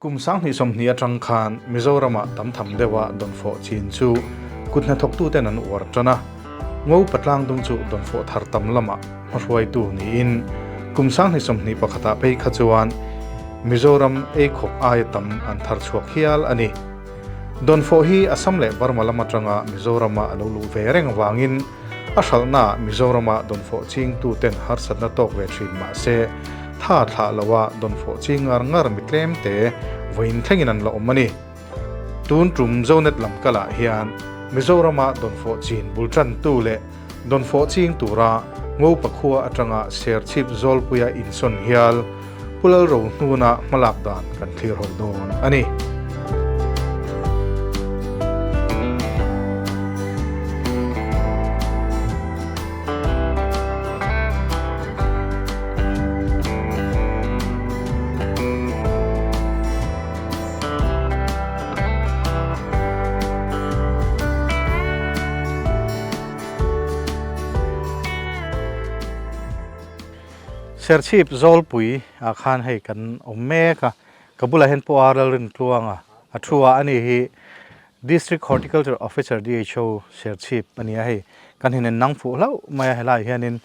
Kum 2020 atang khan Mizoramah tam tham deuha dawnfawh chin chu kut hnathawktuten an uar tan a, ngo patlang dung chu dawnfawh thar tam lamah hmahruaitu niin kum 2021 ah phei kha chuan Mizoram eikhawp aia tam an thar chhuak hial a ni. Dawnfawh hi Assam leh Burma lam atanga Mizorama a lo luh ve reng avangin a hralhnaah Mizorama dawnfawh chingtuten harsatna tawk ve thin mah se tha thlah loa dawnfawh ching ngar ngar mi tlemte vawiin thlengin an la awm a ni. Tun tum Zonet lam kalah hian Mizorama dawnfawh chin bul tantu leh dawnfawh ching tura Ngopa khua atanga Serchhip Zawlpuia insawn hial Pu Lalro hnuna hmalak dan kan thlir ho dawn a ni. Serchhip Zawlpui ah khan hei kan awm mek a, ka bulah hian Pu Ar Lalrintluanga a thu a, ani hi District Horticulture Officer DHO Serchhip a ni a, hei kan in nang fuh hlauh mai a, helaiah hianin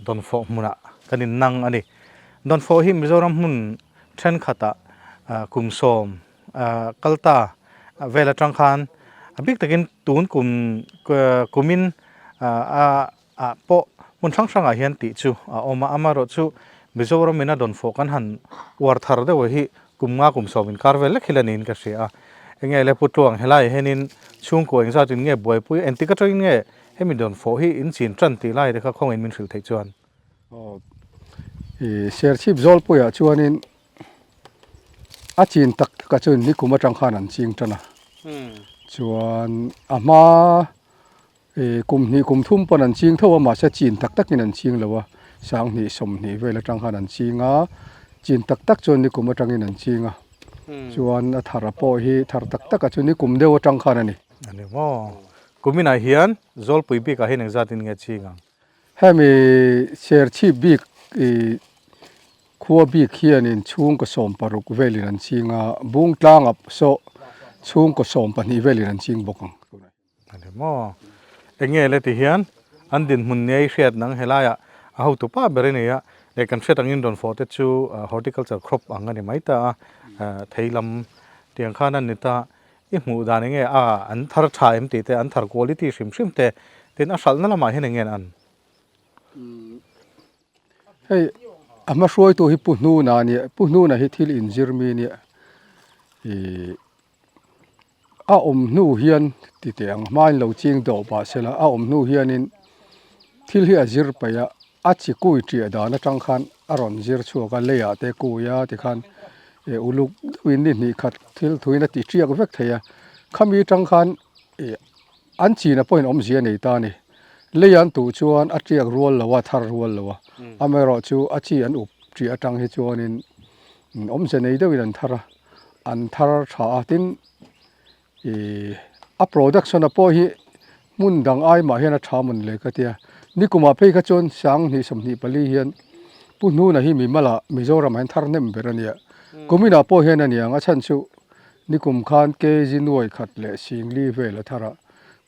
dawnfawh hmunah kan in nang a ni. Dawnfawh hi Mizoram hmun thenkhatah kum sawm kal ta vel atang khan a bik takin tun kum kumin a ah pawh hmun hrang hrangah hian tih chu a awm a, amaherawhchu Mizoram ina dawnfawh kan han uar thar deuh hi kum nga kum sawm inkar vel lek hi la niin ka hria a, enge le Pu Tluang helaiah hianin chhungkua engzat in nge buaipui engtik atangin nge hemi dawnfawh hi in chin tan tih lai te kha khawngin min hrilh theih chuan. Aw i Serchhip Zawlpuiah chuanin a chin tak tak ah chuan nikum atang khan an ching tan a, chuan a hma Ih kum hnih kum thum pawn an ching tho a mahse chin tak takin an ching lo a, 20 20 vel atang khan an ching a, chin tak tak chuan nikum atangin an ching a, chuan a thar pawh hi thar tak taka chu nikum deuh atang khan a ni. A ni maw? Kuminah hian Zawlpui bikah hian engzatin nge ching ang? Hemi Serchhip bik ih khua bik hianin chhungkaw 16 velin an ching a, Bungtlangah saw chhungkaw 12 velin an ching bawk ang. Ani maw? Enge le ti hian an dinhmun nei hriat nang helaiah a hotu pa ber a ni a, leh kan hriat angin rawn fawh te chu horticulture crop ang a ni mai ta a, thei lam tiang khan an ni ta, i hmuh dan enge a an thar tha em tih te, an thar quality hrim hrim te, tin a hralhna lamah hian enge an? Hei a hma hruaitu hi Pu Hnuna a nia, Pu Hnuna hi thil inzir mi a nia, ih. A awm hnu hian ti teh ang hmain lo ching dawh pah sela a awm hnu hianin thil hi a zir paih a, a chi kui ṭiah dan aṭang khan a rawn zir chhuak a, leiah te kui a tikhan eh uluk deuhin ni hnih khat thil thuin a ti ṭiak vek thei a, khami aṭang khan eh an china pawhin awmzia a nei ta a ni. Lei an tuh chuan a ṭiak rual lo a, thar rual lo a, amaherawhchu a chi an up ṭiah aṭang hi chuanin awmze nei deuhin an thar a. an thar tha a tin ih a production a pawh hi hmun dang ai mah hian a tha mawn le ka tia nikumah phei kha chuan 2024 hian Pu Hnuna hi Mimala Mizoram ah hian thar hnem ber a nia kuminah pawh hian a ni ang a chhan chu nikum khan kg nuai khat leh singli vel a thar a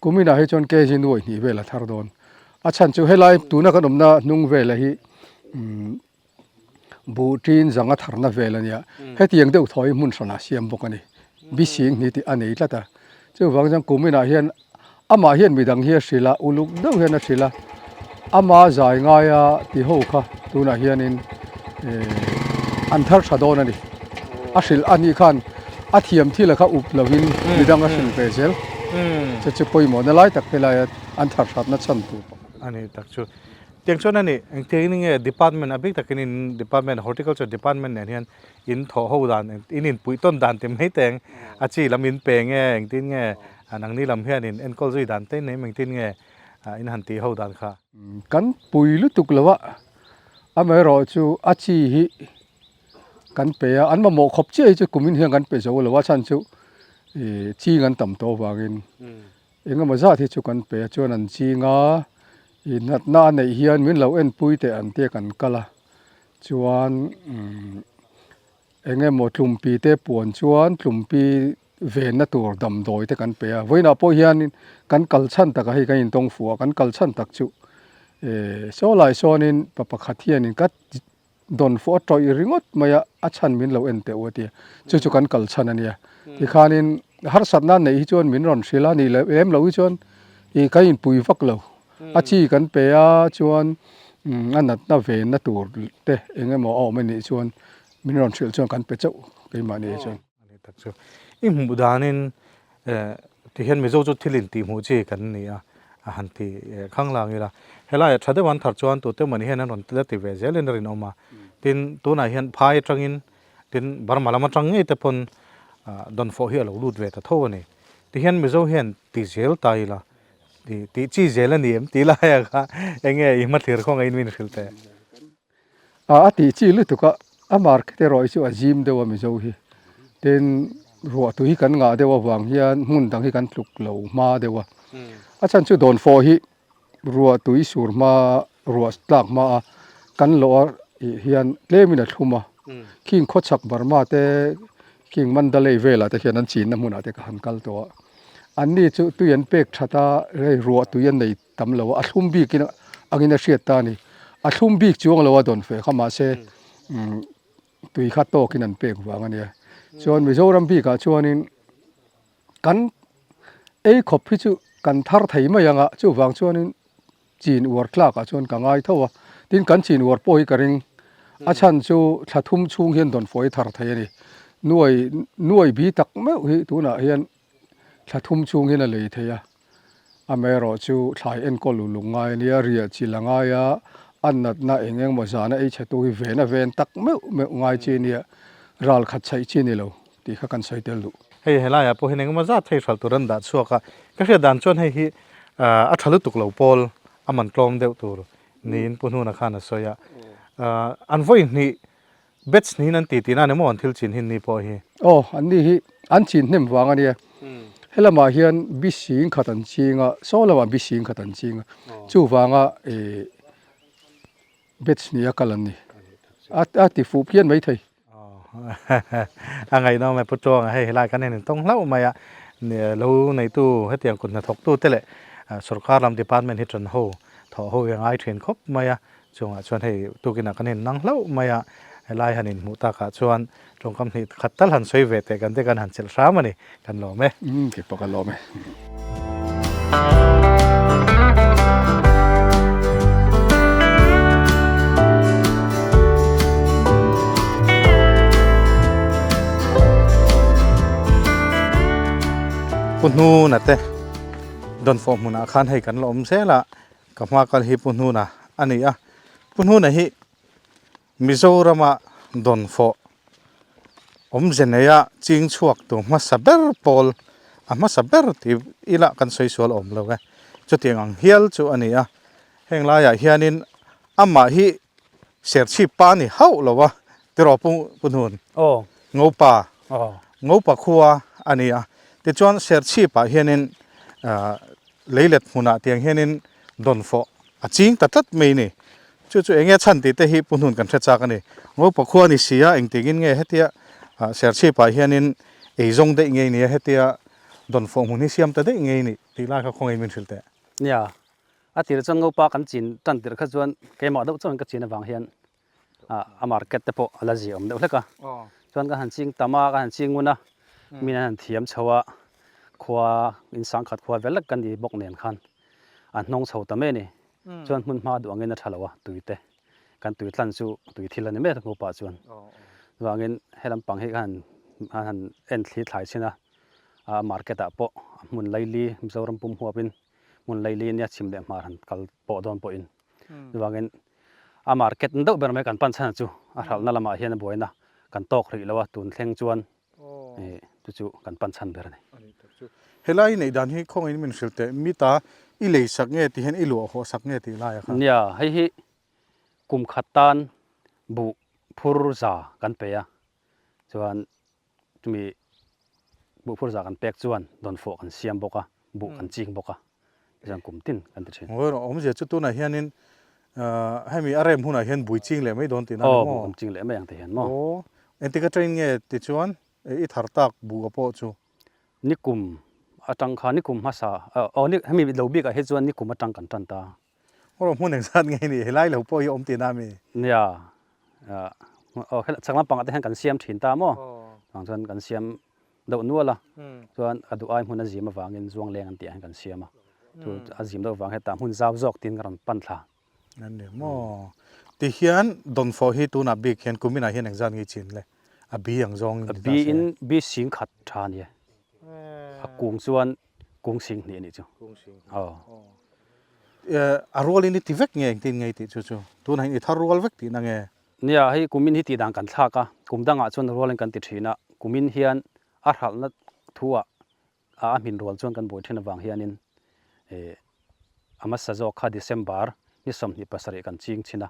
kuminah hi chuan kg nuai hnih vel a thar dawn a chhan chu helai tuna kan awmna hnung vela hi umm. Buh ṭin zanga tharna vel a nia. Hetiang deuh thaw hi hmun hranah siam bawk a ni. Bising ni tih a nei tlat a. Chuvang chuan kuminah hian amah hian midang hi a hrilh a, uluk deuh hian a hrilh a. Ama zai ngaia ti ho kha tunah hianin an thar tha dawn a ni. A hrilh a nih khan a thiam thil a kha up lovin midang a hrilh ve zel. Chu chu pawimawhna lai tak helaia an thar hratna chhan tur pakhat a ni. A ni tak chu. Tiang chuan a ni, engtiang in nge department a bik takin in department horticulture department nen hian in thawh ho dan in inpuih tawn dan ti mai teng a chi lam in pe nge engtin nge nangni lam hian in enkawl zui dan te in nei engtin nge in han tih ho dan kha. Kan pui lutuk lo a, amaherawh chu a chi hi kan pe a, an mamawh khawp chiah hi chu kumin hian kan pe zo lo a chhan chu ih chi an tam tawh avangin Engemaw zat hi chu kan pe a chuan an ching a, ih natna a neih hian min lo enpui teh an tia kan kal a, chuan umm Eng emaw tlumpi te puan chuan tlumpi venna tur damdawi te kan pe a, vawiinah pawh hianin kan kal chhan takah hei kan intawng fuh a, kan kal chhan tak chu eh saw lai sawnin pa pakhat hianin ka dawn fuh a tawih ringawt mai a, a chhan min lo en teh u a ti a, chu chu kan kal chhan a nia. Tikhanin harsatna neih hi chuan min rawn hrilh a nih leh lem loh hi chuan ih kan inpui vak lo, a chi kan pe a chuan a natna venna tur te eng emaw a awm a nih chuan min rawn hrilh chuan kan pe chauh keimahni ah chuan. Ani tak chu i hmuh danin tihian Mizo chu thil intihhmuh chi kan ni a, a han ti khang lang ila. Helaiah tha deuh an thar chuan tute mawni hian an rawn la ti ve zelin a rinawm a. Tin, tunah hian phai atangin tin Burma lam atang ngei te pawn dawnfawh hi a lo lut ve ta tho a ni. Tihian Mizo hian ti zel ta ila, tih chi zel a ni em tih laiah kha enge i hmathlir khawngaih in min hrilh teh. A a tih chi lutuk a, a market erawh hi chu a zim deuh a Mizo hi. Tin, ruah tui hi kan ngah deuh avang hian hmun dang hi kan tluk lo hma deuh a. A chhan chu dawnfawh hi ruah tui sur hma, ruah tlak hma a kan lawh a ih hian tlemin a thlum a. Khing khawchhak Burma te, khing Mandalay velah te khian an chinna hmunah te ka han kal tawh a. Anni chu tui an pek that a, hei ruah tui an nei tam lo a, a thlum bik in angin a hriat ta a ni. A thlum bik chuang lo a dawn fe kha mahse tui kha tawkin an pek vang a nia. Chuan Mizoram bikah chuanin kan ei khawp hi chu kan thar thei mai ang a, chuvang chuanin chin uar tlakah chuan ka ngai tho a. Tin kan chin uar pawh hi ka ring a chhan chu thla thum chhung hian dawnfawh hi thar thei a ni. Nuai nuai bi tak meuh hi tunah hian thla thum chhung hian a lei thei a. Amaherawh chu thlai enkawl uluk ngai a nia, riah chilh a ngai a, a natna eng eng maw zana ei chhe tu hi ven a ven tak meuh meuh ngai chi a nia, ral khat chhaih chi a ni lo tih kha kan sawi tel duh. Hei helaiah pawh hian engemaw zat hei hralh tur an dah chhuak a, ka hriat dan chuan hei hi a tha lutuk lo pawl a man tlawm deuh tur niin Pu Hnuna khan a sawi a, an vawi hnih Batch niin an ti tihna a ni maw an thil chin hin ni pawh hi? Aw, an ni hi an chin hnem vang a nia. Helamah hian bi sing khat an ching a, saw lamah bi sing khat an ching a. Chuvanga ih batch nia kal an ni. A ti fuh phian maithei. A ngaihnawm e Pu Tuanga hei helai kan en intawng hlauh mai a, lo neitu hetiang kut hnathawktu te leh sorkar lam department hi ṭan ho thawh ho hi a ngai ṭhin khawp mai a. Chungah chuan hei tukinah kan innang hlauh mai a, helai han inhmuh takah chuan tawngkam hnih khat tal han sawi ve teh kan te kan han chelh hram a ni, kan lawm e. Umm kei pawh ka lawm e. Pu Hnuna te dawnfawh hmunah khan hei kan la awm zel a, Ka hma kal hi Pu Hnuna a ni a, Pu Hnuna hi Mizorama dawnfawh awmze neia ching chhuak tu hmasa ber pawl a hmasa ber tih ila kan sawi sual awm lo e. Chutiang ang hial chu a ni a, heng laiah hianin amah hi serchhip pa a ni hauh lo a, tiraw Pu Hnun? Aw. Ngopa. Aw. Ngopa khua a ni a, tichuan serchhipah hianin Leilet hmunah tiang hianin dawnfawh a ching ta tlat mai ni. Chu chu enge chhan tih te hi Pu Hnun kan hre chak a ni. Ngopa khua ni si a, engtiangin nge hetia Serchhipah hianin eizawng daih ngei nia hetia dawnfawh hmun hi siam ta daih ngei ni tih lai kha khawngaih min hrilh teh. Nia, a tir chuan Ngopa kan chin tan tirh kha chuan keimah deuh chuan ka chin avang hian a market te pawh a la ziah awm deuh hlek a chuan kan han ching tam a kan han ching ngun a min an han thiam chho a khua in sangkhat khua vel lek kan ni bawk nen khan an hnawng chho ta mai a ni chuan hmun hma duh angin a tha lo a tui te kan tui tlan chu tui thil a ni mai a hmu pah chuan chuvangin he lampang hi kan han han en thli thlai chin a a market ah pawh a hmun laili Mizoram pum huapin hmun laili nia chhim leh hmar han kal pawh dawn pawhin chuvangin A market deuh ber mai kan pan chhan chu a hralhna lamah hian a buaina kan tawk rih lo a, tun thleng chuan chu chu kan pan chhan ber a ni. Helai i neih dan hi khawngin min hrilh teh, mita i lei sak nge tih hian i luah hawh sak nge tih lai a kha? Nia, hei hi kum khat tan buh phur za kan pe a, chuan chumi buh phur za kan pek chuan dawnfawh kan siam bawk a, buh kan ching bawk a. Tichuan kum tin kan ti thin. Ngawi rawh, awmzia chu tunah hianin hemi a rem hunah hian bui ching leh mai dawn tihna a ni maw? Aw, bui ching leh mai ang ti hian maw? Aw, Engtik atangin nge tichuan i thar tak buh a pawh chu? Nikum atang kha nikum hmasa aw hemi lo bikah hi chuan nikum atang kan tan ta. Aw hmun engzat nge ni helai lo pawh hi awm tihna a mi? Nia aw helai chak lampangah te hian kan siam thin ta maw? Chuvang chuan kan siam deuh nual a, chuan a duh ai hmun a zim avangin zuang leng an tih ah hian kan siam a, chu a zim deuh avang hetah hmun zau zawk tiin ka rawn pan thla. An ni maw? Tihian dawnfawh hi tunah bik hian kuminah hian engzat nge i chin le? A bi ang zawng in ni ta se. A bi in bi sing khat tha a ni e. A kung chuan kung sing hnih a nih chu. Kung sing hnih. Aw. A rual in i ti vek nge engtin nge i tih chu chu? Tunah hian i thar rual vek tihna nge? Nia, hei kumin hi tih dan kan thlak a, kum dangah chuan rualin kan ti thin a, kumin hian a hralhna thuah a hmin rual chuan kan buai thin avang hianin a hmasa zawk kha December ni 27 kan ching chhin a,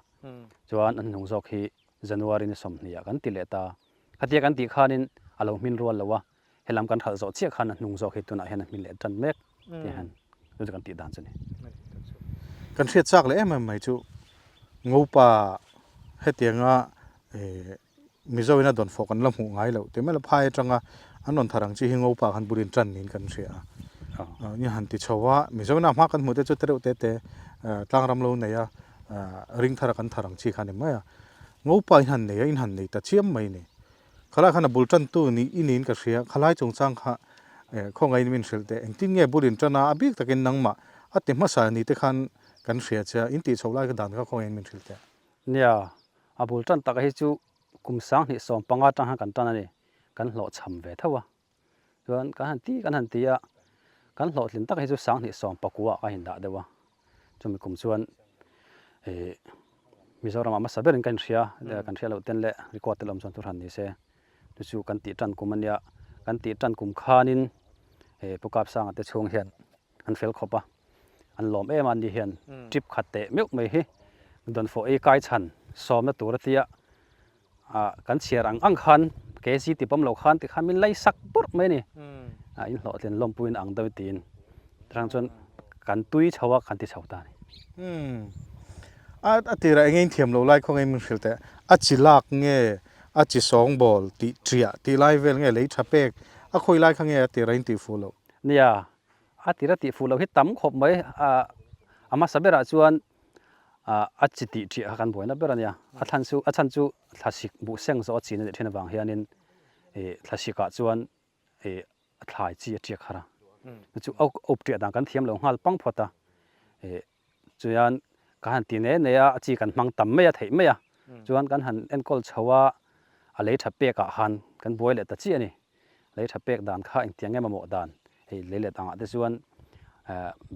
chuan a hnuhnung zawk hi January ni 20 ah kan ti leh ta. Khatia kan tih khanin a lo hmin rual lo a, helam kan hralh zawh chiah khan a hnung zawk hi tunah hian a hmin leh tan mek tih hian chu chu kan tih dan chu a ni. Kan hriat chak leh em em mai chu Ngopa hetianga Mizo in a dawn fawh kan la hmuh ngai loh tih mai la phai atanga an rawn thar ang chi hi Ngopa khan bulin tan niin kan hria a. Ni han ti chho a, Mizo ina hma kan hmuh te chu tereuh te te tlangram lo nei a, ring thara kan thar ang chi kha a ni mai a. Ngopa in han nei a, in han nei ta chiam mai ni. Khalai khan a bul tantu ni i niin ka hria, khalai chungchang kha khawngaihin min hrilh teh, engtin nge bul in tan a, a bik takin nangmah a ti hmasa ni te khan kan hria che a, in tih chhoh lai ka dan kha khawngaihin min hrilh teh. Nia, a bul tan taka hi chu kum 2015 atang khan kan tan a ni, kan hlawhchham ve tho a, chuan kan han ti kan han ti a, kan hlawhtlin taka hi chu 2019 ah ka indah deuh a, chumi kum chuan ih Mizoramah hmasa berin ka inhria, kan hriat loh ten leh record te la awm chuan thu hran ni se, chu chu kan tih tan kum a nia, kan tih tan kum khanin ih Pu Kapsanga te chhung hian an fel khawp a, an lawm em a an ni hian trip khat teh meuh mai hi dawnfawh ei kai chhan sawmna tur a tia ah kan chhiar ang ang khan kc ti pawm lo khan tikhan min lei sak bawrh mai a ni ah in hlawhtlin lawmpuiin ang deuh tiin chutang chuan kan tui chho a kan ti chho ta a ni. Umm a a tirah eng eng thiam loh lai khaw ngei min hrilh teh a chi lak nge a chi sawngbawl tih triah tih lai vel nge lei tha pek a khawi lai kha nge a tirah in tih fuh loh. Nia A tira tih fuh loh hi tam khawp mai. A hmasa berah chuan a chi tih ṭiah kha kan buaina ber a nia. A thlan chu a chhan chu thlasik buh seng zawh a chin a nih ṭhin avang hianin ih thlasikah chuan ih a thlai chi a ṭiak har a. Chu chu a up ṭiah dan kan thiam lo nghal pang phawt a. Ih chuan kan han ti ne ne a, a chi kan hmang tam mai a theih mai a. Chuan kan han enkawl chho a, a lei ṭha pekah han kan buai leh ta chiah a ni. Lei tha pek dan kha engtiang nge mamawh dan? Hei lei let angah te chuan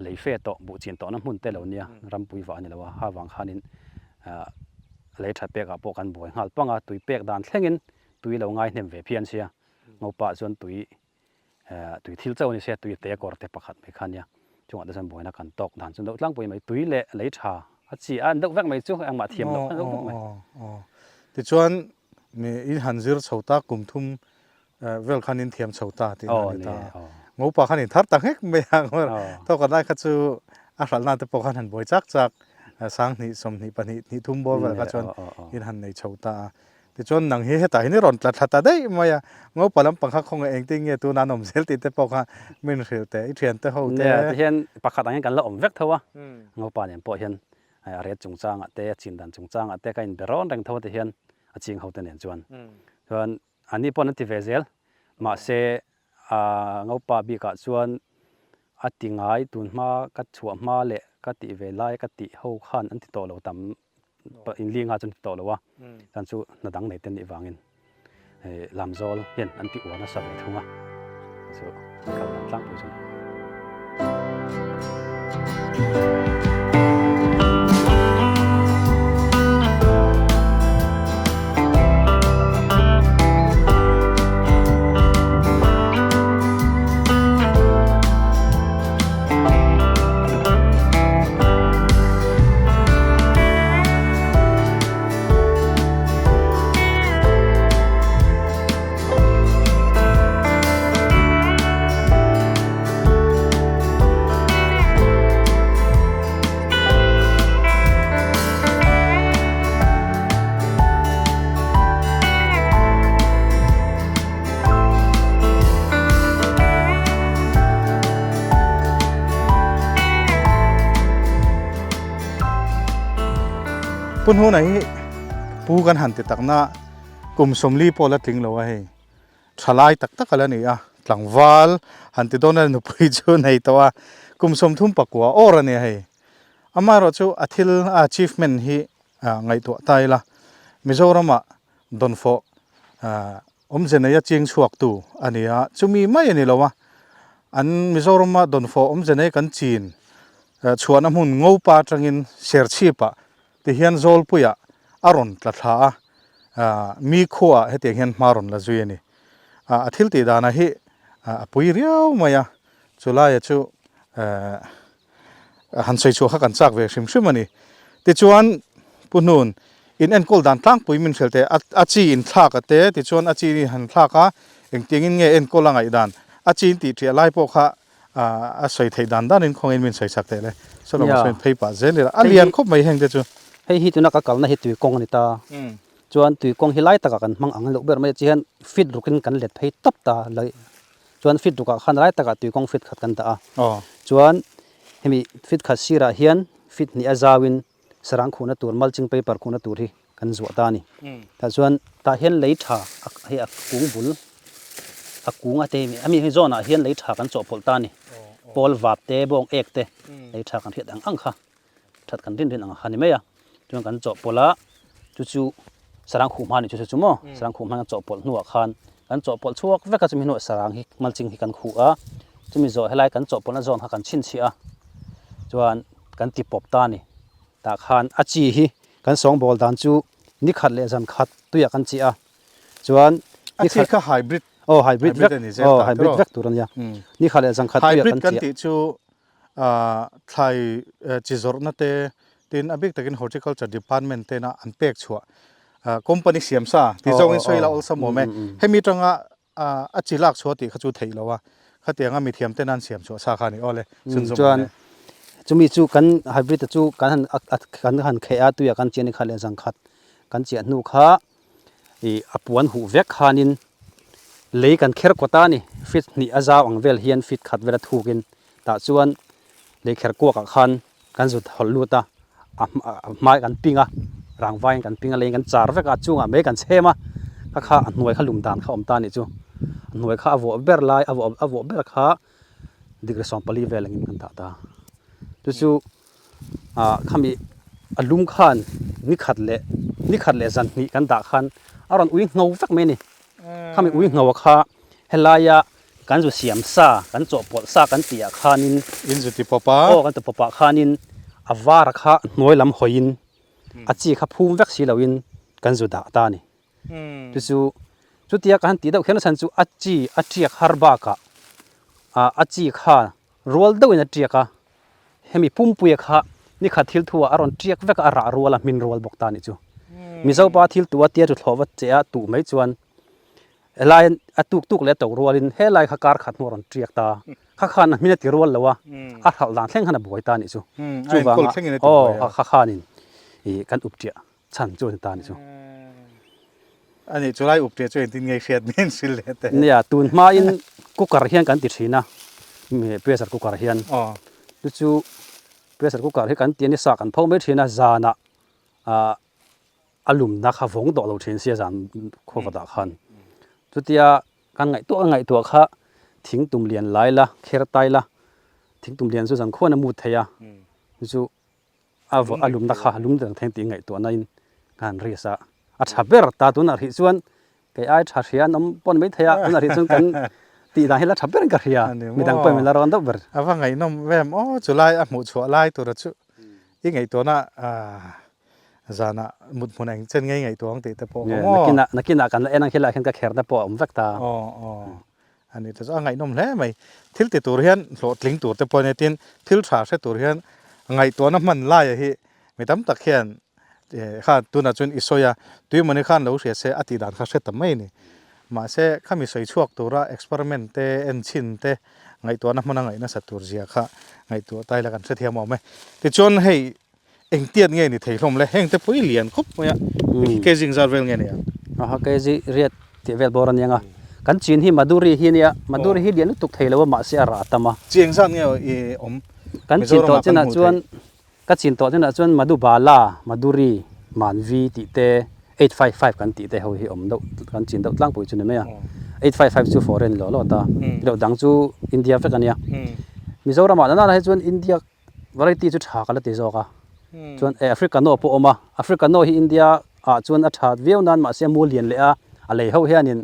lei fe tawh, buh chin tawhna hmun te lo nia, rampui vah a ni lo a, ha vang khanin lei tha pekah pawh kan buai nghal pang a, tui pek dan thlengin tui lo ngai hnem ve phian sia, Ngopa chuan tui tui thil chauh a ni sia, tui te kawr te pakhat mai kha nia, chungah te chuan buaina kan tawk dan chu deuh tlangpui mai, tui leh lei tha a chi a an deuh vek mai chu engmah thiam loh khan deuh vek mai. Tichuan Mi in han zir chho ta kum thum vel khan in thiam chho ta tih a ni ta. Ngopa khan in thar ta nghek mai a, tawk a lai kha chu a hralhna te pawh khan han buai chak chak 2000 22 hnih thum bawr vel kha chuan in han nei chho ta a. Tichuan nang hi hetah hian i rawn tla thla ta daih mai a, Ngopa lampang kha khawngaih engtin nge tuna an awm zel tih te pawh kha min hrilh teh, i thiante ho te. Nia, tihian pakhat angin kan la awm vek tho a, Ngopa nen pawh hian a ret chungchangah te, a chin dan chungchangah te ka inbe rawn reng tho te hian a ching ho te nen chuan. Chuan anni pawh an ti ve zel, mahse a Ngopa bikah chuan a ti ngai tun hma ka chhuah hma leh ka tih ve lai ka tih ho khan an ti tawh lo tam inli nga chu an ti tawh lo a, chuan chu hna dang nei te nih vangin Lamzawl hian an ti uar nasa ve thung a, chu an kal dan tlangpui chu a ni. Pu Hnuna hi pu kan han ti takna kum 40 pawh la tling lo a hei. Thalai tak tak a la ni a, tlangval han ti dawn a nupui chu nei tawh a, kum 39 awr a ni a hei. Amaherawhchu a thil a achievement hi ngaihtuah ta ila, Mizoramah dawnfawh awmze neia ching chhuaktu a ni a, chumi mai a ni lo a, an Mizorama dawnfawh awmze nei kan chin chhuahna hmun Ngopa atangin Serchhipah ti hian Zawlpuiah a rawn tla thla a, mi khuaah hetiang hian hma rawn la zui a ni. A thil tih danah hi a pui riau mai a, chulaia chu han sawi chhuah kha kan chak ve hrim hrim a ni. Tichuan Pu Hnun in enkawl dan tlangpui min hrilh teh a chi in thlak a te tichuan a chi in han thlak a engtiangin nge enkawl a ngaih dan a chi in tih ṭiah lai pawh kha a sawi theih dan danin khawngin min sawi chak teh le. Saw lamah sawn phei pah zel ila a lian khawp mai heng te chu. Hei hi tuna ka kalna hi tui kawng a ni ta. Chuan tui kawng hi lai takah kan hmang ang loh ber mai a chi hian fit rukin kan let phei tawp ta. Chuan fit rukah khan lai takah tui kawng fit khat kan dah a. Chuan hemi fit khat sirah hian fit hnih a zauin sarang khuhna tur mulching paper khuhna tur hi kan zuah ta a ni. Tah chuan tah hian lei tha hei a kung bul a kung a te hemi hi zawnah hian lei tha kan chawhpawlh ta a ni. Pawl vap te bawng ek te lei tha kan hriat ang ang kha. That kan rin rin ang a ni mai a, chuan kan chawhpawlh a, chu chu sarang khuh hma ni chu chu maw, sarang khuh hma kan chawhpawlh hnuah khan kan chawhpawlh chhuak vek a, chumi hnuah sarang hi mulching hi kan khuh a, chumi zawh helai kan chawhpawlhna zawn kha kan chhinchhiah a, chuan kan ti pawp ta a ni, tah khan a chi hi kan sawngbawl dan chu ni khat leh zan khat tuiah kan chiah a, chuan a chi kha hybrid aw hybrid vek aw hybrid vek tur a nia, ni khat leh zan khat tuiah kan chiah. Hybrid kan tih chu Thlai chi zawrhna te tin a bik takin Horticulture Department tena an pek chhuah company siam sa tih zawngin sawi ila awlsam awm e. Hemi atanga a chi lak chhuah tih kha chu theih lo a, khatianga mithiam tena an siam chhuah sa kha a ni awle chhunzawm awm e. Chumi chu kan hybrid te chu kan han kan han kheh a tuiah kan chiah ni kha leh zangkhat kan chiah hnu kha ih a puan huh vek khanin lei kan kher kawt a ni feet hnih a zau ang vel hian feet khat vel a thukin tah chuan lei kher kuakah khan kan zut hawlh lut a a hmai kan ping a rangvaiin kan ping a leiin kan char vek a a chungah mai kan chhem a kha kha a hnuai kha lum dan kha a awm ta a nih chu a hnuai kha a vawh ber lai a vawh a vawh ber kha degree 14 vel angin kan dah ta chu chu. ah khami a lum khan ni khat leh ni khat leh zan hnih kan dah khan a rawn ui ngho vek mai a ni khami ui ngho kha helaia kan zu siam sa kan chawhpawlh sa kan tih ah khanin in zu ti pawp a aw kan ti pawp ah khanin a var kha hnuai lam hawiin a chi kha phum vek si loin kan zu dah ta a ni chu chu chutia ka han tih deuh kher na chhan chu a chi a tiak har bakah ah a chi kha Rual deuhin a tiak a, hemi pumpuia kha nikhat thil thuah a rawn tiak vek a, a rah rual a, hmin rual bawk ta a nih chu. Mizopa thil tuh a tia chu thlawh va che a, tuh mai chuan helai a tuk tuk leh a to rualin helai kha kar khat hnu a rawn tiak ta a, kha khan a hmin a ti rual lo a, a hralh dan thleng khan a buai ta a nih chu. Chuvanga aw kha khanin ih kan up tiah chhan chu a ni ta a nih chu. A nih chu lai up ṭiah chu engtin nge hriat min hrilh leh teh. Nia, tun hmain cooker hian kan ti ṭhin a, pressure cooker hian. Chu chu pressure cooker hi kan ti a ni sa kan pho mai ṭhin a, zanah a lumna kha vawng tawh lo ṭhin sia zan khuavatah khan. Chutia kan ngaihtuah kan ngaihtuah kha thing tum lian lai la, kher tai la, thing tum lian chu zan khuan a mut thei a, chu chu a vawh a lumna kha a lum dang theng tih ngaihtuahna in ka han risk a, a tha ber ta tunah hrih chuan kei ai tha hria an awm pawh ni maithei a, tunah hrih chuan kan tih dan hi la tha berin ka hria, midang pawhin min la rawn deuh ber. A va ngaihnawm em aw chulai a hmuh chhuah lai tura chu i ngaihtuahna zanah mut hmun eng chen ngei ngaihtuah ang tih te pawh awm aw. Nakinah nakinah kan la en ang khi lai khian ka kherna pawh a awm vek ta. Aw aw. A ni te chu a ngaihnawm hle mai. Thil ti tur hian hlawhtling tur te pawh a nia tin thil tha hre tur hian ngaihtuahna hman laia hi mi tam tak hian kha tunah chuan i sawi a, tuimawni khan lo hria se a tih dan kha hre ta mai a ni. Mahse khami sawi chhuak tura experiment te en chhin te ngaihtuahna hmana ngaih nasat tur zia kha ngaihtuah ta ila kan hrethiam awm e. Tichuan hei Engtiat nge ni thei hlawm le? Heng te pawh hi lian khawp mai a, kg zat vel nge ni ang? Aha, kg riat tih vel bawr a nia nga. Kan chin hi Maduri hi a nia, Maduri hi lian lutuk thei lo a, mahse a rah a tam a. Chi eng zat nge i awm? Kan chin tawh chinah chuan, ka chin tawh chinah chuan Madhubala, Maduri, Manvi tih te, 855 kan tih te ho hi awm deuh kan chin deuh tlangpui chu ni mai a. 855 chu foreign law law ta, deuh dang chu India vek a nia. Mizoramah nana hi chuan India variety chu tha ka la ti zawk a. Chuan Africano pawh a awm a, Africano hi India ah chuan a tha viau nan mahse a mu lian leh a, a lei ho hianin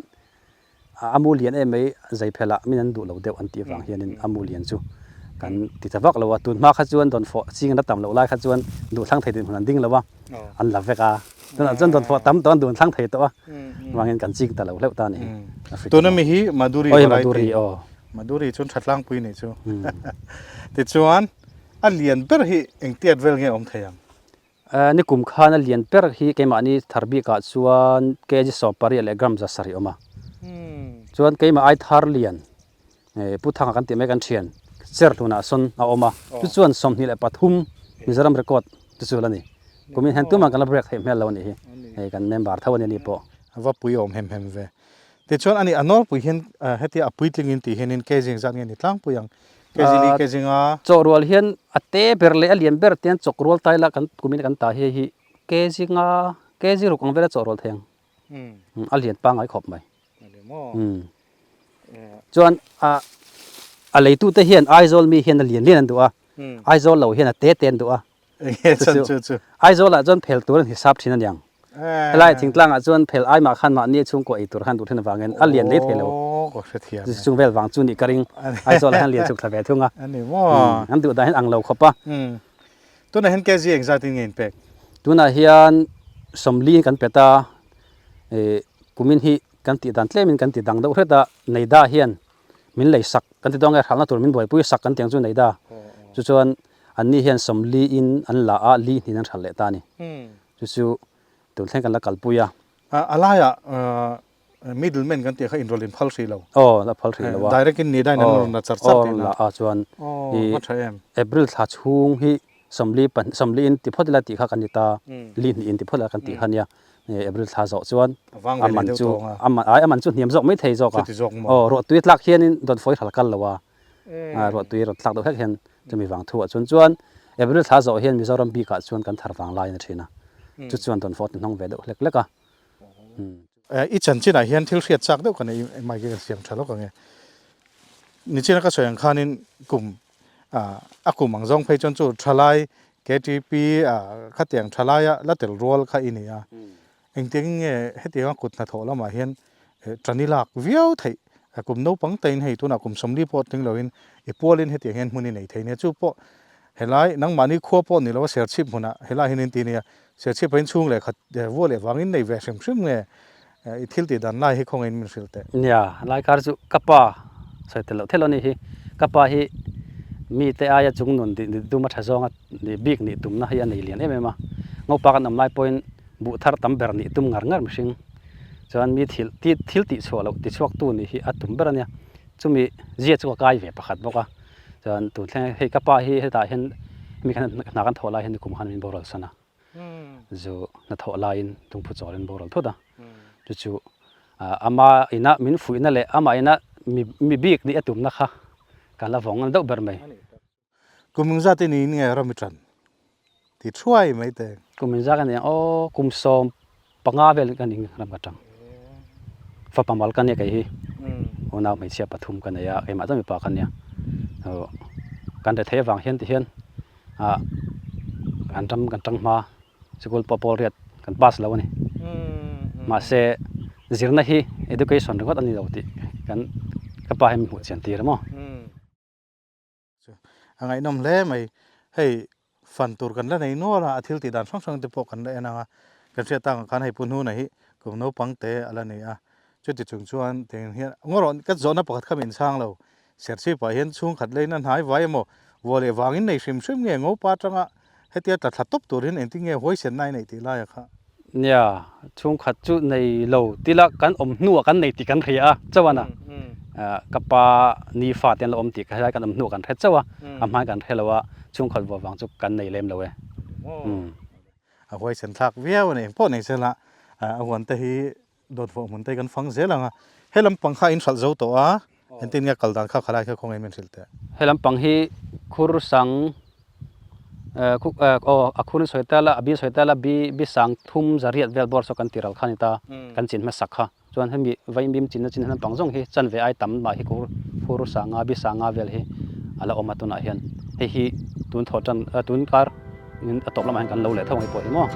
A mu lian em mai zai phelh ah min an duh lo deuh an tih avang hianin a mu lian chu kan ti ta vak lo a, tun hma kha chuan dawnfawh ching an la tam loh lai kha chuan duhthlang thei dinhmun an ding lo a, an la vek a, tunah chuan dawnfawh tam tawh an duhthlang thei tawh a, vangin kan ching ta lo hleuh ta a ni. Tuna mi hi Madhuri variety. Madhuri aw. Madhuri chuan tha tlangpui nih chu. Tichuan a lian ber hi engtiat vel nge awm thei ang? Ni kum khan a lian ber hi keimahni thar bikah chuan kg 18 leh gram 7 awm a. Chuan keimah ai thar lian Pu Thanga kan tih mai kan thian Cherhlunah sawn a awm a. Chu chuan 23 Mizoram record chu chu la ni. Kumin hian tumah kan la break theih hmel lo a nih hi. Hei kan member tho a ni a ni pawh. A va pui awm hem hem ve. Tichuan ani a nawlpui hian hetia a puitlingin tih hianin kg engzat nge ni tlangpui ang? Kg li kg nga. Chaw rual hian a te ber leh a lian ber te hian chawk rual tai la kan kumin kan ta hi hi kg nga kg ruk ang vela chaw rual thei ang. A lian pangngai khawp mai. Chuan a a leitute hian Aizawl mi hian a lian lian an duh a, Aizawl lo hian a te te an duh a. Enge chan chu chu. Aizawl ah chuan phel tur an hisap thin aniang. Helai thingtlang ah chuan phel ai mah khan mahni chhungkaw ei tur khan duh thin avangin a lian lei thei lo. Aw ka hre thiam e. Chung vel vang chu nih ka ring. Aizawl ah hian lian chhuk thla ve thung a. Ani maw. An duh dan hian ang lo khawp a. Tunah hian kg engzat in nge in pek? Tunah hian 40 in kan pet a, kumin hi kan tih dan tlem in kan ti dang deuh hret a, Neida hian min lei sak kan ti dawn nge hralhna tur min buaipui sak kan ti ang chu Neida. Chu chuan Anni hian 40 in an la a, li hnin an hralh leh ta a ni. Chu chu tun thleng kan la kalpui a. A laiah middle man kan tih kha inrawlh in phal hrih lo. Aw, la phal hrih lo a. Direct in ni dain an rawn la char char tihna. Aw, la a chuan i April thla chhung hi 40 pahnih 40 in ti phawt ila tih kha kan ni ta, li hnih in ti phawt ila kan tih kha nia. April thla zawh chuan a man chu a man ai a man chu hniam zawk mai thei zawk a. Aw, ruahtui tlak hianin dawnfawi hral kal lo a. Ruahtui rawn thlak deuh hlek hian chumi vang thu ah chuan chuan April thla zawh hian Mizoram bik ah chuan kan thar vang lai a ni thin a, chu chuan dawnfawh ti hnawng ve deuh hlek hlek a. I chanchin ah hian thil hriat chak deuh ka nei mai khi ka siam tha lawk ang e. Nichina ka sawi ang khanin kum a kum ang zawng phei chuan chu thalai KTP khatiang thalaia la tel rual kha i ni a. Engtiangin nge hetianga kut hnathawh lamah hian tan i lak viau theih? Kum naupang tain hei tunah kum 40 pawh tling loin i pualin hetiang hian hmun i nei thei nia. Chu pawh helai nangmahni khua pawh ni lo a Serchhip hmunah helai hian in ti nia. Serchhip ah inchhung leh khat vua leh vangin nei ve hrim hrim nge i thil tih dan lai hi khawngaihin min hrilh teh. Nia, lai kar chu ka pa sawi tel loh thel a ni hi. Ka pa hi mite aia chungnun duma tha zawnga bik nih tumna hi a nei lian em em a. Ngopa kan awm lai pawhin Buh thar tam ber nih tum ngar ngar mihring chuan mi thil ti thil tih chhuah loh ti chhuak tu nih hi a tum ber a nia. Chumi zia chu ka kai ve pakhat bawk a, chuan tun thleng hei ka pa hi hetah hian hemi khan hna kan thawh lai hian nikum khan min boral san a, zu hna thawh laiin lungphu chawlin boral thut a, chu chu ama ina min fuihna leh ama ina mi mi bik nih a tumna kha ka la vawng deuh ber mai. Kum engzat i niin nge ram i tan? Ti thuai mai teh. Kum engzat ka ni ang aw, kum 15 vel ka ning ram ka tang. Fapa mal ka nia kei hi. Unau hmeichhia pathum ka nei a, keimah chuan mipa ka nia. Kan rethei avang hian ti hian ah kan ram kan tang hma sikul pawh pawl riat kan pass lo a ni. Mahse zirna hi education ringawt a ni lo tih kan ka pa hi min hmuh chian tir a maw. Chu a ngaihnawm hle mai. Hei fan tur kan la nei nual a, a thil tih dan hrang hrang te pawh kan la en ang a, kan hriat tak ang khan hei Pu Hnuna hi kum naupang te a la ni a, chuti chung chuan tiang hian ngaw rawh ka zawhna pakhat kha min chhang lo, Serchhip ah hian chhungkhat leina hnai vai emaw vua leh vangin nei hrim hrim nge ngopa atanga hetia tla thla tawp tur hian engtin nge huaisen na i neih tih laia kha. Nia, chhungkhat chu nei lo tila kan awm hnuah kan nei tih kan hria a, chauhan a, ka pa ni fa te an lo awm tih helai kan awm hnuah kan hre chauh a, a hmain kan hre lo a, chhungkhat vua vang chu kan nei lem lo e. A huaisen thlak viau a ni, engpawh nei sela a huan te hi Dawt vawh hmun te kan fang zel ang a, he lampang kha in hralh zo tawh a, engtin nge kal dan kha khalai kha khawngaih min hrilh teh. He lampang hi khur sang Aw a khur in sawi ta la, a bi sawi ta la, bi bi sang thum zariat vel bawr saw kan ti ral kha a ni ta, kan chin hmasak kha. Chuan hemi vaimim chinna chin lampang zawng hi chanve ai tam mah hi khur khur sanga bi sanga vel hi a la awm a tunah hian hei hi tun thawh tan tun kar in a tawp lamah hian kan lo leh tho ang pawh hi maw.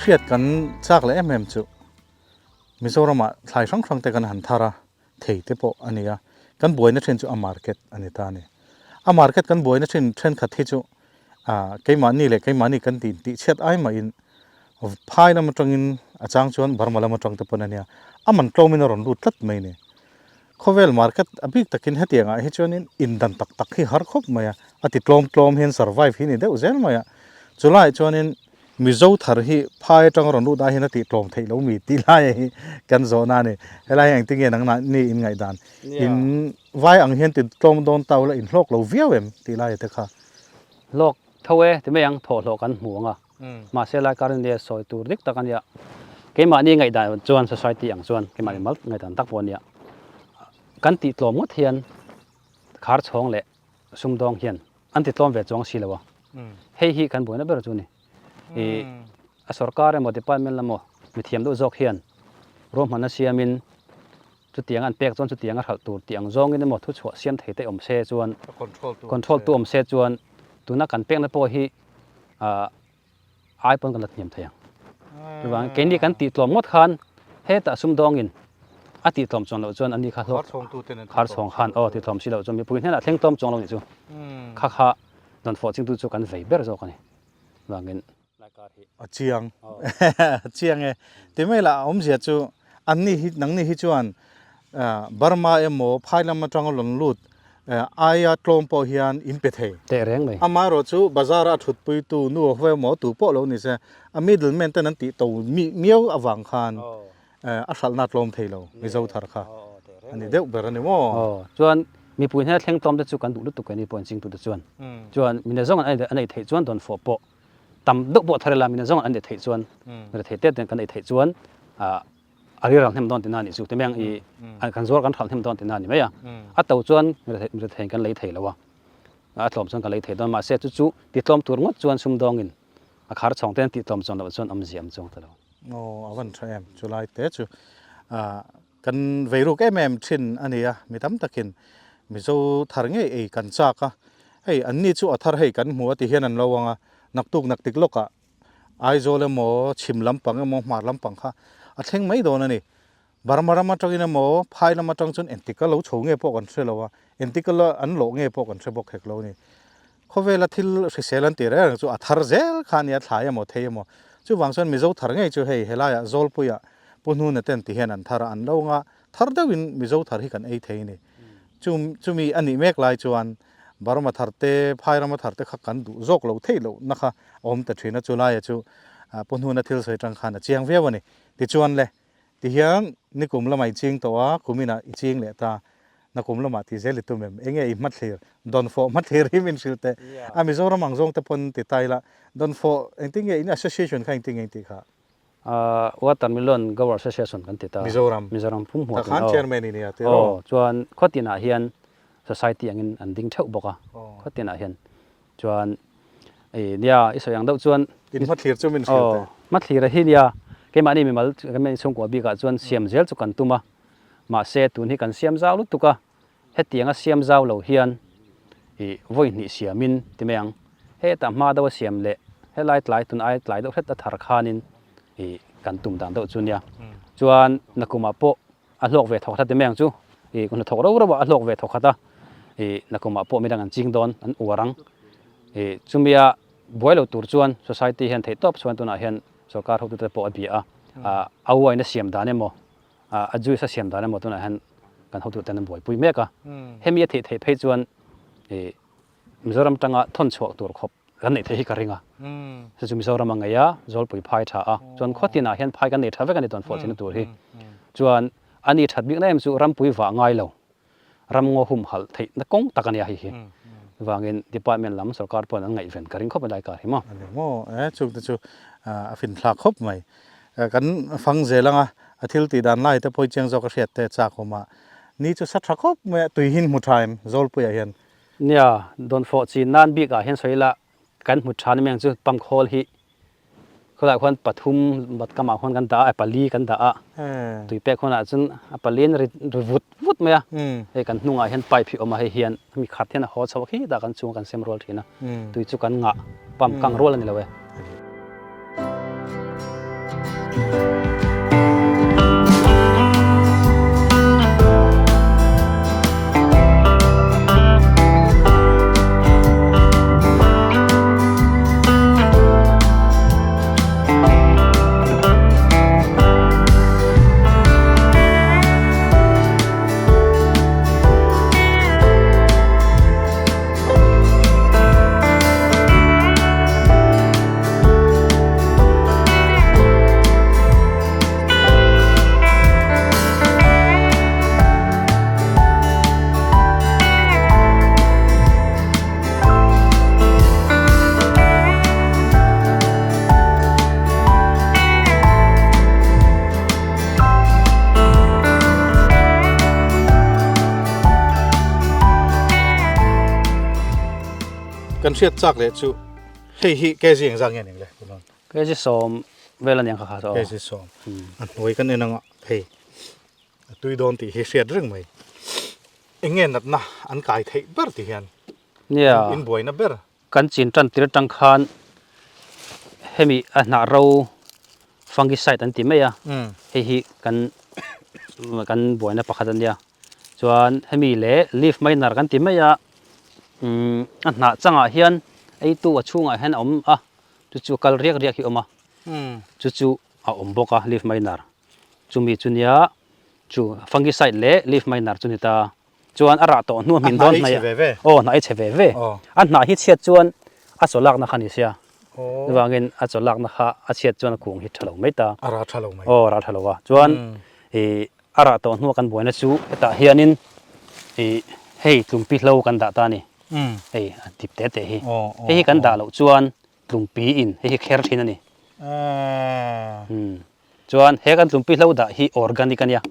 Hriat kan chak leh em em chu Mizoramah thlai hrang hrang te kan han thar a. thei te pawh a ni a, kan buaina then chu a market a ni ta a ni. A market kan buaina thin thenkhat hi chu ah keimahni leh keimahni kan tih tih chhiat ai mahin phai lam atangin a chang chuan Burma lam atang te pawn a nia, a man tlawmin a rawn lut tlat mai a ni. Khawvel market a bik takin hetiang ah hi chuanin indan tak tak hi har khawp mai a, a ti tlawm tlawm hian survive hi ni deuh zel mai a, chulaiah chuanin Mizo thar hi phai atanga rawn lut ai hian a tih tlawm theih lo mi tih lai hi kan zawhna a ni. Helai hi engtin nge nangmah ni in ngaihdan? In vai ang hian ti tlawm dawn ta ula in hlawk lo viau em tih lai te kha? Hlawk tho e ti mai ang, thawhhlawh kan hmu ang a. Mahse lai kar nia sawi tur dik tak a nia. Keimahni ngaihdan chuan society ang chuan keimahni mal ngaihdan tak pawh a nia. Kan tih tlawm ngawt hian khar chhawng leh sumdawng hian an ti tlawm ve chuang si lo a, hei hi kan buaina ber chu a ni. Ih a sorkar emaw department emaw mithiam deuh zawk hian ruahmanna siamin chutiang an pek chuan chutiang a hralh tur tih ang zawngin emaw thuchhuah siam thei te awm se chuan control tu awm se chuan tuna kan pekna pawh hi ah ai pawn kan la hniam thei ang. Chuvangin keini kan tih tlawm ngawt khan hetah sumdawngin a tih tlawm chuan loh chuan ani kha hlawk khar chhawng khan aw tih tlawm si loh chuan mipui hnenah thleng tlawm chuang lo nih chu kha kha dawn fawh chingtu chu kan vei ber zawk a ni. Chuvangin A chiang a chiang e. Ti mai lah a awmzia chu anni hi nangni hi chuan Burma emaw phai lam atanga rawn lut aia tlawm pawh hian in pe thei. Teh reng mai. Amaherawh chu bazar a thutpuitu nu ho emaw tu pawh lo ni se a middle man ten an tih to miau avang khan a hralhna tlawm thei lo Mizo thar kha a ni deuh ber a ni maw? Aw chuan mipui hnena thleng tlawm te chu kan duh lutuk keini pawh inchingtu te chuan chuan mi nazawng an ei theih chuan dawnfawh pawh tam deuh pawh thar ila mi nazawng an ei theih chuan rethei te ten kan ei theih chuan a riral hnem dawn tina a nih chu ti mai ang i kan zuar kan hralh hnem dawn tina a ni mai a a to chuan rethei kan lei thei lo a a tlawm chuan kan lei thei dawn mahse chu chu ti tlawm tur ngawt chuan sumdawngin a khar chhawng te an tih tlawm chuan loh chuan awmzia awm chuang ta lo. Aw a van tha em chu lai te chu kan vei ruk em em thin a ni a mi tam takin Mizo thar ngei ei kan chak a hei an ni chu a thar hei kan hmu a ti hian an lo ang a naktuk naktik lawkah Aizawl emaw chhim lampang emaw hmar lampang kha a thleng mai dawn a ni. Burma ram atangin emaw phai lam atang chuan engtik a lo chho nge pawh kan hre lo a, engtik a la an lawh nge pawh kan hre bawk hek lo a ni. Khawvela thil hrisel an tih reng reng chu a thar zel kha a nia thlai emaw thei emaw. Chuvang chuan Mizo thar ngei chu hei helaiah Zawlpuiah Pu Hnuna ten ti hian an thar a, an lo nga thar deuhin Mizo thar hi kan ei thei a ni. Chu chumi a nih mek lai chuan Burma thar te, phai rama thar te kha kan duh zawk lo theih loh na kha a awm ta thin a, chu laia chu Pu Hnuna thil sawi atang khan a chiang viau a ni. Tichuan le, tihian nikum lamah i ching tawh a, kuminah i ching leh ta, nakum lamah tih zel i tum em? Enge i hmathlir, dawnfawh hmathlir hi min hrilh teh a, Mizoram ang zawng te pawn ti ta ila, dawnfawh engtin nge in association kha engtin nge in tih kha? Watermelon Grower Association kan ti ta. Mizoram. Mizoram pum hmuh tin. Takhan chairman i nia tiraw? Aw, chuan khawtinah hian society angin an ding theuh bawk a, khawtinah hian. Chuan i nia i sawi ang deuh chuan. In hmathlir chu min hrilh teh. Aw, hmathlir a hi nia keimahni mimal kan chhungkua bikah chuan siam zel chu kan tum a, mahse tun hi kan siam zau lutuk a, Hetianga siam zau lo hian i vawi hnih siamin ti mai ang. Hetah hma deuh a siam leh helai tlai tun ai tlai deuh hret a thar khanin i kan tum dan deuh chu nia. Chuan nakumah pawh a hlawk ve thawk khat a ti mai ang chu. I kun hnathawk rau rau a a hlawk ve thawk khat a. I nakumah pawh midang an ching dawn an uar ang. I chumia buai lo tur chuan society hian theihtawp chuan tunah hian sorkar hotute pawh a bia a. A uaina siam dan emaw a juice a siam dan emaw tunah hian. kan hotuten an buaipui mek a. Hemi a theih theih phei chuan ih Mizoram tanga thawn chhuak tur khawp kan neih theih hi ka ring a. Chu chu Mizoram a ngei a, Zawlpui phai tha a. Chuan khaw tinah hian phai kan nei tha vek a ni tawnfawh chinna tur hi. Chuan a ni that bikna em chu rampui vah ngai lo, ramngaw humhalh theihna kawng tak a nia hei hi. Chuvangin department lam sorkar pawhin an ngaihven ka ring khawp a lai kar hi maw. A ni maw e, chungte chu a finthlak khawp mai. Kan fang zel anga a thil tih dan lai te pawh hi chiang zawk a hriat te chak awm a. Ni chu sa tha khawp mai a, tui hin hmu tha em Zawlpuiah hian. Nia, dawnfawh chin nan bik ah hian sawi ila kan hmu tha ni mai ang chu pump khawl hi khawlaiah khuan pathum bat kamah khuan kan dah a, pali kan dah a, tui pek hunah chuan a paliin ri ri vut vut mai a, hei kan hnungah hian pipe hi a awm a, hei hian hemi khat hian a haw chho a khitah kan chhung a kan sem rual thin a, tui chu kan ngah pump kang rual a ni lo e. Kan hriat chak leh chu hei hi kg engzah nge ning le tunah? Kg sawm vel a niang kha kha chu aw. Kg sawm. A hnuai kan en anga hei a tui dawn tih hi hriat reng mai. Eng nge natna an kai theih ber ti hian Nia. In buaina ber. Kan chin tan tir atang khan hemi a hnah ro fungicide an ti mai a, hei hi kan kan buaina pakhat a nia. Chuan hemi leh leaf miner kan ti mai a, a hnah changah hian eitu a chhungah hian a awm a, chu chu kal riak riak hi a awm a, chu chu a awm bawk a leaf miner. Chumi chu nia chu fungicide leh leaf miner chu ni ta. Chuan a rah tawh hnu a hmin dawn hnaih a, aw hnah ei chhe ve ve. A hnah hi chhiat chuan a chaw lakna kha ni sia. Chuvangin a chaw lakna kha a chhiat chuan a kung hi tha lo mai ta. A rah tha lo mai. Aw a rah tha lo a. Chuan ih a rah tawh hnu a kan buaina chu hetah hianin ih hei tlumpi hlo kan dah ta a ni. Hei a dip te te hi. Hei hi kan dah loh chuan tlumpi in hei hi kher thin a ni. Chuan he kan tlumpi hlo dah hi organic a nia,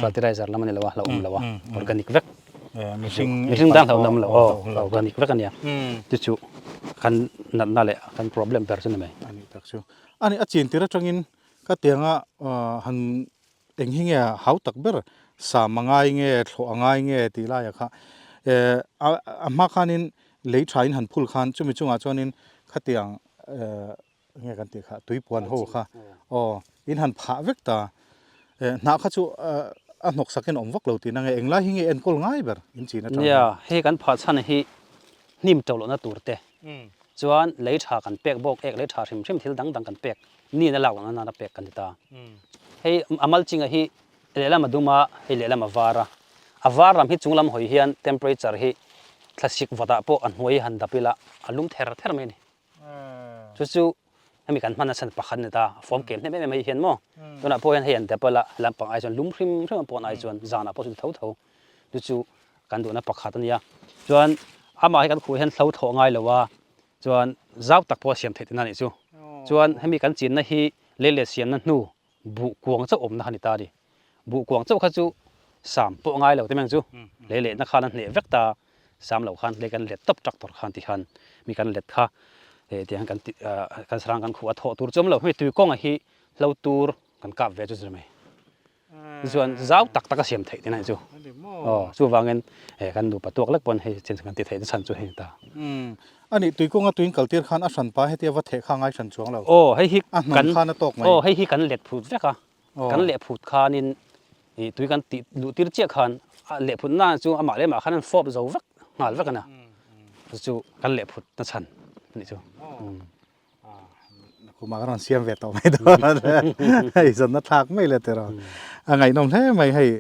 fertilizer lam a ni lo a, hlauhawm lo a, organic vek. Mihring dang hlauhawm lo aw, organic vek a nia. Chu chu kan natna leh kan problem ber chu ni mai. A nih tak chu. A nih a chin tir atangin ka tianga han Eng hi nge hau tak ber sam a ngai nge thlawh a ngai nge tih laiah kha eh a hma khanin lei thain han phul khan chumi chungah chuanin khatiang eh nge kan tih kha tuipuan ho kha aw in han phah vek ta eh hnah kha chu a hnawk sakin a awm vak lo tihna nge englai hi nge enkawl ngai ber in chin atang hian. Nia hei kan phah chhan hi hnim to lohna tur te chuan lei tha kan pek bawk ek lei tha hrim hrim thil dang dang kan pek Ni na lak lohna nana pek kan ni ta. Hei a mulching-a hi lehlam a dum a, hei lehlam a var a. A var lam hi chung lam hawi hian temperature hi thlasik vatah pawh a hnuai han dap ila a lum ther ther mai a ni. Chu chu hemi kan hman nachhan pakhat a ni ta. A fawm kem hnem em em hei hian maw. Tunah pawh hian hei an dap ila lampang ai chuan lum hrim hrim a pawn ai chuan zanah pawh chu ti tho tho. Chu chu kan duhna pakhat a nia. Chuan amah hi kan khuh hian hlo thlawh ngai lo a, Chuan zau tak pawh a siam theih tihna a nih chu. Chuan hemi kan chinna hi lei leh siamna hnu buh kuang chauh awmna kha a ni ta a ni. Buh kuang chauh kha chu sam pawh ngai lo te meng chu lei lehna khan a hneh vek ta sam lo khan lei kan let tawp tractor khan ti khan mi kan let kha tiang kan ti kan sarang kan khuh a thawh tur chu awm lo. Hemi tui kawnga hi hlo tur kan kap ve chu chu mai. Chuan zau tak tak a siam theih tihna chu. Aw chuvangin he kan nupa tuak lek pawn hei chin kan ti theih chhan chu hei ta. A nih tuikawnga tuin kal tir khan a hran pa hetia va theh kha ngai hran chuang lo. Aw hei hi A hnawn khan a tawk mai. Aw hei hi kan let phut vek a. Kan leh phut khanin ih tui kan tih luh tir chiah khan a leh phut na chu amah leh amah khan an fawp zo vek nghal vek a nia. Chu chu kan leh phut na chhan a nih chu. Kuma ka rawn siam ve tawh mai dawn hei zawnna thlak mai le tiraw a ngaihnawm hle mai hei.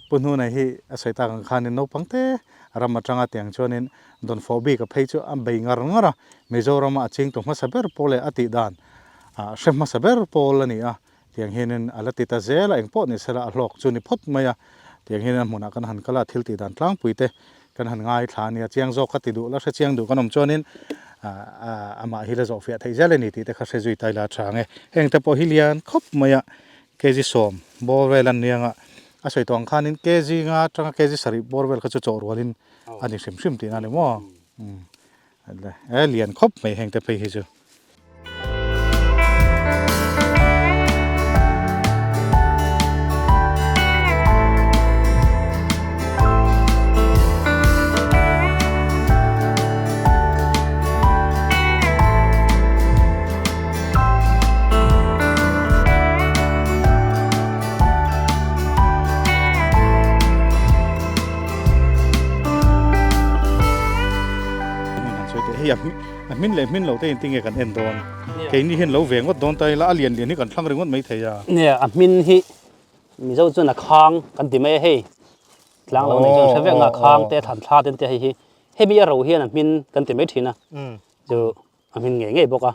Pu Hnuna hi a sawi tak ang khanin naupang te ram atanga tiang chuanin dawnfawh bik a phei chu a bei ngar ngar a, Mizorama a chingtu hmasa ber pawl leh a tih dan hre hmasa ber pawl a ni a, tiang hianin a la ti ta zel a, engpawh ni sela a hlawk chu ni phawt mai a, tiang hianin a hmunah kan han kal a, thil tih dan tlangpui te kan han ngaithla a nia, chiang zawk ka ti duh la, hre chiang duh kan awm chuanin amah hi la zawhfiah theih zel a ni tih te kha hre zui ta ila a tha ang e, heng te pawh hi lian khawp mai a, kg sawm bawr vel an nia nga a sawi tawh ang khanin kg nga atanga kg sarih bawr vel kha chu chawh rualin a ni hrim hrim tihna a ni maw e lian khawp mai heng te phei hi chu. Hei a hmin leh hmin lo te in tinge kan en dawn keini hian lo ve ngawt dawn ta ila a lian lian hi kan thlang ringawt mai thei a. Nia a hmin hi Mizo chuan a khang kan ti mai a hei tlang lo nei chuan hre vek nga khang te thlan thla te an ti a hei hi hemi a ro hian a hmin kan ti mai thin a chu A hmin ngei ngei bawk a.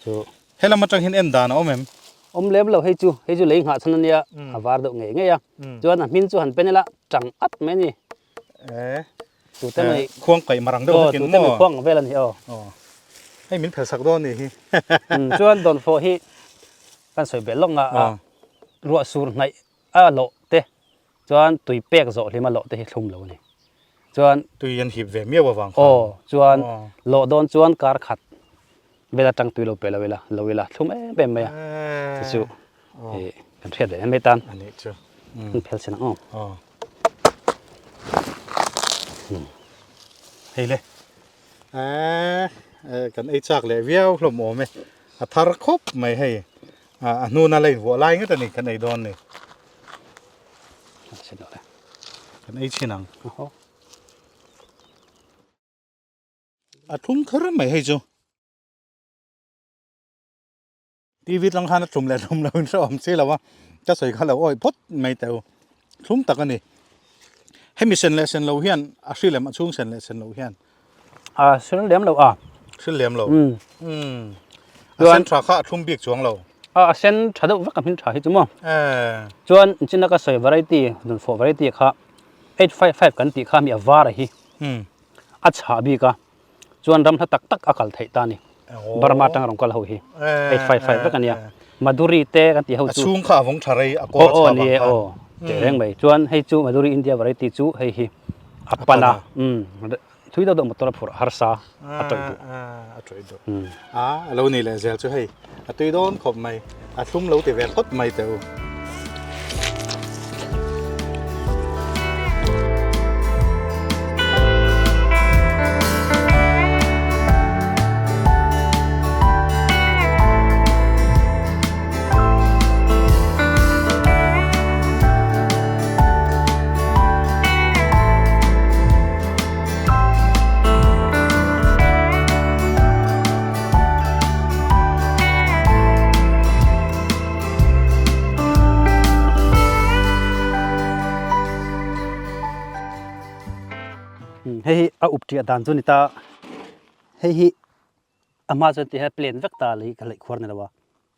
Chu. Helam atang hian en dan a awm em? Awm lem lo hei chu, hei chu lei nghah chhan a nia, a var deuh ngei ngei a. Chuan a hmin chu han pen ila tang at mai a ni. E. Tute mai. Khuang kaih marang deuh hlakin maw? Tute mai khuang vel a ni aw. Hei min phelsak dawn a nih hi. Chuan dawnfawh hi kan sawi belh lawk nga a ruah sur hnaih a lawh te chuan tui pek zawh hlim a lawh te hi thlum lo a ni. Chuan Tui an hip ve miau avang khan. Aw, chuan lawh dawn chuan kar khat vel atang tui lo pe lo ila, lo ila thlum em em mai a. Chu chu ih kan hriat ve em mai tan. A nih chu. Kan phel sin ang aw. Aw. Hei le. Eeh kan ei chak leh viau hlawm awm e. A thar khawp mai hei. A hnuna la invuah lai ngat a ni kan ei dawn ni. Kan ei chhin ang. A thlum kher mai hei chu. TV tlang khan a thlum leh thlum lo in hre awm si lo a, ka sawi kha lo awih phawt mai teh u. Thlum tak a ni. Hemi sen leh sen lo hian a hri lem a chhung sen leh sen lo hian. A hril lem lo a. Hril lem lo. Umm. A sen tha kha a thlum bik chuang lo. A sen tha deuh vek a hmin tha hi chu maw. Chuan inchina ka sawi variety dunfawh variety kha 855 kan tih kha mi a var a hi. A chhah bik a. Chuan ram hla tak tak a kal theih ta a ni. Burma atanga rawn kal ho hi 855 vek a nia. Madhuri te kan tih ho chu. A chhung kha a vawng tha rei a kawr a chhah vang khan. Aw teh reng mai. Chuan hei chu Madhuri India variety chu hei hi a pan a. Thui deuh deuh motor a phurh harsa a tawih duh. A tawih duh. A a lo ni leh zel chu hei a tui dawn khawp mai. A thlum lo ti ve phawt mai teh u. Hei hi a up ṭiah dan chu a ni ta, hei hi a hma chuan ti hian plane vek ta lei ka hleih khuar ni lo a.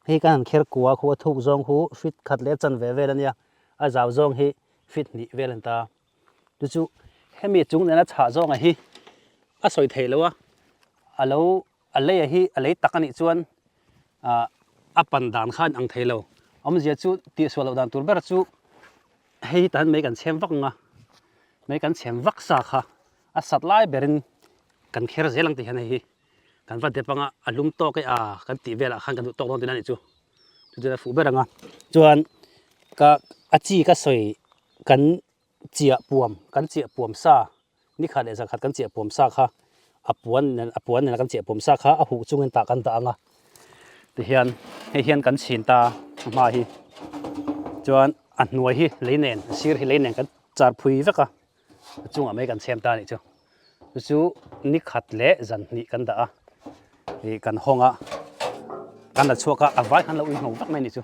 Hei kan han kher kua khu a thuk zawng khu feet khat leh chan ve vel a nia, a zau zawng hi feet hnih vel a ni ta. Chu chu hemi chung nena chhah zawnga hi a sawi theih loh a, a lo a lei a hi a lei tak a nih chuan ah a pan dan kha a inang thei lo. Awmzia chu tihsual loh dan tur ber chu hei hi tahan mei kan chhem vak ang a, mei kan chhem vak sa kha a sat lai berin kan kher zel ang tih hian hei hi. Kan va dep anga a lum tawk e a kan tih velah khan kan duh tawk dawn tihna a nih chu. Chu chuan a fuh ber ang a. Chuan ka a chi ka sawi kan chiah puam kan chiah puam sa ni khat leh zakhat kan chiah puam sa kha a puan nen a puan nena kan chiah puam sa kha a huh chungin tah kan dah ang a. Tihian hei hian kan chhin ta a hma hi. Chuan a hnuai hi lei nen a sir hi lei nen kan char phui vek a. A chungah mai kan chhem ta a nih chu. Chu chu ni khat leh zan hnih kan dah a, ih kan hawng a, kan la chhuak a, a vai khan lo inhno vek mai a nih chu.